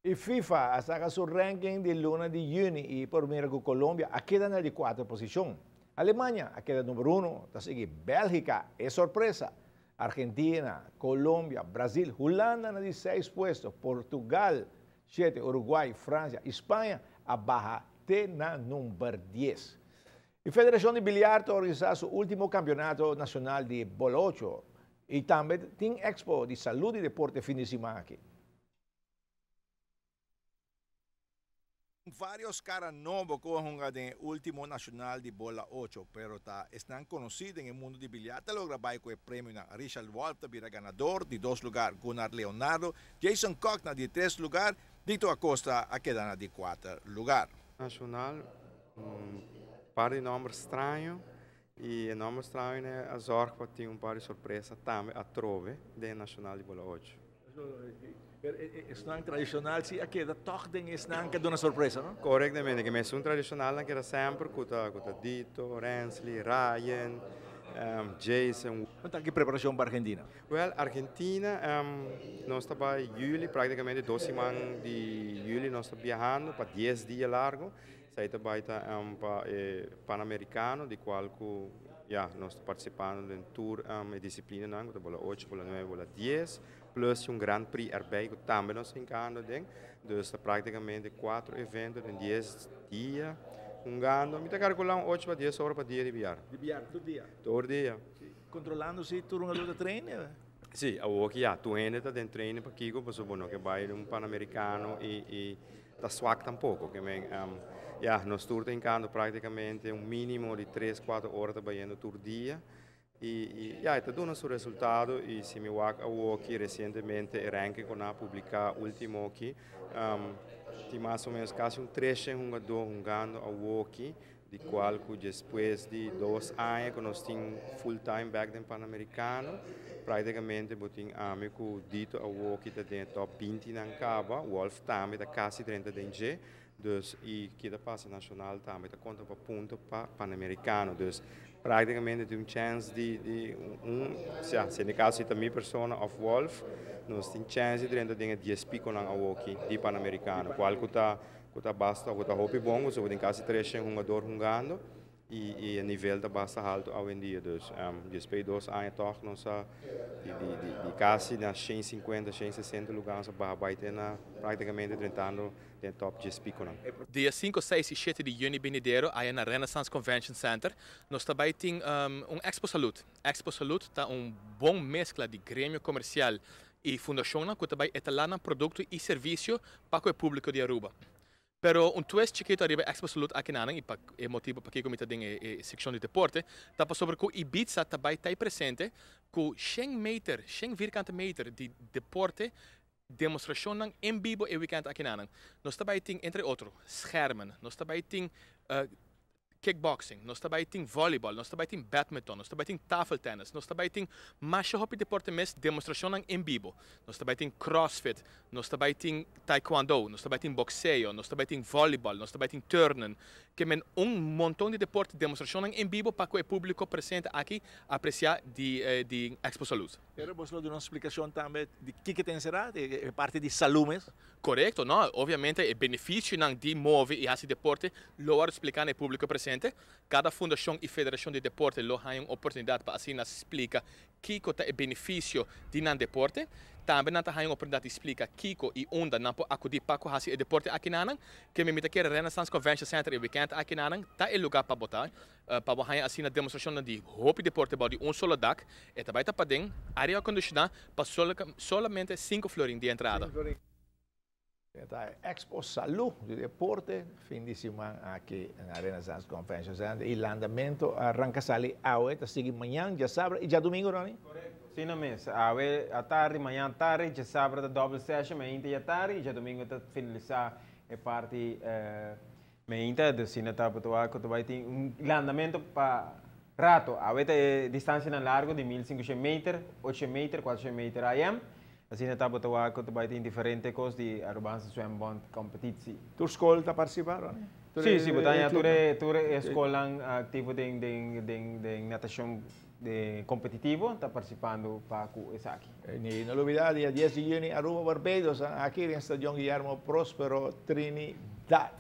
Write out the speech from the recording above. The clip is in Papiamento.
E FIFA a saca su ranking di luna di juni y por mira cu Colombia a keda na di cuater posicion. Alemania a keda number uno, ta sigui Belgica, e sorpresa, Argentina, Colombia, Brasil, Hulanda na di seis puesto, Portugal, shete, Uruguay, Francia y Spaña a baha te na number dies. E Federacion di Biliar ta organisa su ultimo campeonato nacional di bolocho y tambe tin expo di salud y deporte fin di siman aki. Varios cara nobo cu a hunga den e ultimo nacional di bola ocho, pero ta esnan conoci den e mundo di biliar ta logra bay cu e premionan. Richard Wolff ta bira ganador, di dos lugar Gunnar Leonardo, Jason Kock na di tres lugar, Dito Acosta a keda na di cuater lugar. Nacional, un par di nomber straño y e nomber straño a zorg pa tin un par di sorpresa tambe atrobe den e Nacional di bola ocho. Pero esnan tradicional si a keda toch den esnan ke duna sorpresa, no? Correctamente, ke mesun tradicionalnan keda semper ku ta ku ta Dito, Rensley, Ryan, Jason. Kon ta ki preparacion pa Argentina? Wel, Argentina nos ta bai juli, practicamente dos siman di juli nos ta biahando pa dies dia largo. Esei ta bai ta pa e Panamericano di cual cu ya nos ta participando den tur e disciplinanan cu ta bola ocho, bola nuebe, bola dies. Plus un Grand Prix erbij cu tambe nos ta hincando den. Dus ta practicamente cuatro evento den dies dia hungando. Mi ta calcula un ocho pa dies ora pa dia di biar. Di biar tur dia? Tur dia. Controlando si tur un ta train? Si, awoki ya tur hende ta den training pakico pasobra bo no ke bay un Panamericano y y ta swak tampoco. Ke men ya nos tur ta hincando practicamente un minimo di tres cuatro ora ta bayendo tur dia. Y ya, e ta duna su resultado y si mi wak awoki recientemente e ranking cu nan a publica ultimo aki, tin mas o menos casi un treshen hungador hungando awoki, di cual cu despues di dos aña cu nos tin full time back den Panamericano, practicamente bo tin ami cu Dito awoki ta den e top binti nan caba, Wolf tambe ta casi drenta den dje, Dus y kita pasa nacional tambe ta conta pa punto pa Panamericano. Dus practicamente tin un chance di di un sea si en e caso si ta mi persona of Wolf nos tin chance di drenta den e dies piconan awoki di Panamericano cual cu ta cu ta basta cu ta hopi bon pasobra tin casi treshen hungador hungando. Y e nivel ta basta halto awendia, dus despues di dos aña toch nos a di di casi na shen sinkuenta, shen sesenta lugar nos a baha bai te na practicamente drentando den e top djes piconan. Dia sinku, seis y shete di juni binidero aya na Renaissance Convention Center nos ta bai tin un Expo Salud. Expo Salud ta un bon mezcla di gremio comercial y fundacionnan cu ta bai etala nan producto y servicio pa cu e publico di Aruba. Pero un twist chikito ariba e Expo Salud akinanan y pa e motibo pakiko mi ta den e seccion di deporte ta pasobra cu Ibiza ta bay ta presente cu shen meter, shen vierkante meter di deporte demostracionnan en bibo e weekend akinanan. Nos ta bay tin entre otro schermen, nos ta bay tin kickboxing, nos ta bai tin volleyball, nos ta bai tin badminton, nos ta bai tin tafeltennis, nos ta bai tin masha hopi deporte mes, demostracionnan en bibo. Nos ta bai tin crossfit, nos ta bai tin taekwondo, nos ta bai tin boxeo, nos ta bai tin volleyball, nos ta bai tin turnen. Ke men un monton di deporte, demostracionnan en bibo pa cu e publico presente aki aprecia di di Expo Salud. Pero bo lo duna un splicacion tambe di kiko ta encera, e parti di salud mes? Korekto, no. Obviamente e benefisionan di move i hasi deporte lo wòrdu spliká na e públiko presente. Kada fundashon i federashon di deporte lo haña un oportunidat pa asina splika kiko ta e benefisio di nan deporte. Tambe nan ta haña un oportunidat di splika kiko i unda nan por akudí pa ku hasi e deporte akinanan. Ke mi mi ta kere Renaissance Convention Center e wikènt akinanan ta e lugá pa bo ta. Pa bo haña asina demostrashonnan di hopi deporte bou di un solo dak, e ta bai ta paden aire akondishoná pa solamente sinku florin di entrada. E ta e Expo Salú di Deporte fin di siman aki na Renaissance Convention Center y landamento a ranca sali awe ta sigui mañan djasabra y djadumingo Ronnie? Correcto, asina mes. Awe atardi, mañan atardi, djasabra ta double session, mainta y atardi y djadumingo ta finalisa e parti Meinta de asina ta pasobra cu ta bay tin un landamento pa rato. Awe ta e distancianan largo di 1500 meter, 800 meter, 400 meter IM. Asina ta pasobra cu ta bay tin diferente cos di Arubaanse Zwembond competitie. Tur scol ta participa, Ronnie? Si, si, bo ta haña tur e tur e scolnan activo den den den den natacion. De competitivo ta participando pa esaki. Y no lubida, dia 10 di juni, Aruba Barbados, aki na Stadion Guillermo Prospero Trinidad.